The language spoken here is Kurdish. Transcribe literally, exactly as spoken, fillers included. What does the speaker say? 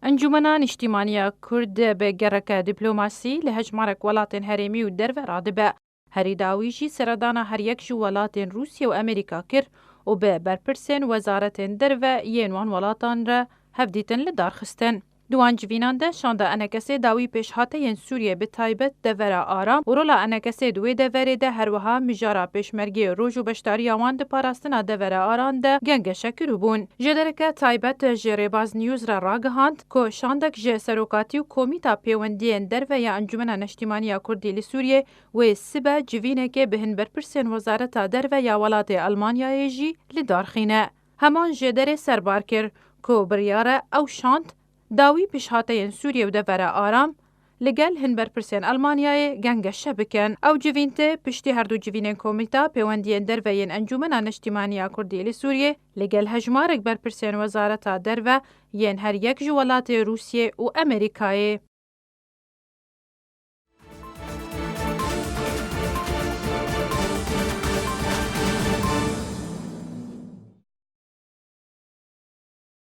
Encûmena Niştîmaniya Kurd bi gereke dîplomasî li hejmarek welatên herêmî û derve radibe. Herî dawî jî seredana her yek ji welatên Rûsye û Amerîka kir û bi berpirsên wezaretên derve yên wan welatan re hevdîtin li dar xistin. Di wan civînan de şanda enekesê dawî pêşhateyên Sûriyê, bi taybet devera Aram û rola enekesê di wê deverê de, her wiha mijara pêşmergê roj û beşdariya wan di parastina devera Aran de gengeşe kiribûn. Jêdereke taybet ji Rêbaz News re ragihand ku şandek ji serokatî û komîta pêwendiyên derve ya Encûmena Neştîmaniya Kurdî li Sûriyê wê sibe civînekê bi hin berpirsên Wezareta Derve ya welatê Elmanyayê jî li dar xîne. Heman jêderê serbar kir ku biryar e ew şand dawî pêşhateyên Sûriyê û devera Aram li gel hin berpirsên Elmanyayê gengeşe bikin. Ew civîn tê piştî her du civînên Komîta Pêwendiyên Derve yên Encûmena Neştîmaniya Kurdî li Sûriyê li gel hejmarek berpirsên Wezareta Derve yên her yek ji welatê Rûsiyê û Amerîkayê.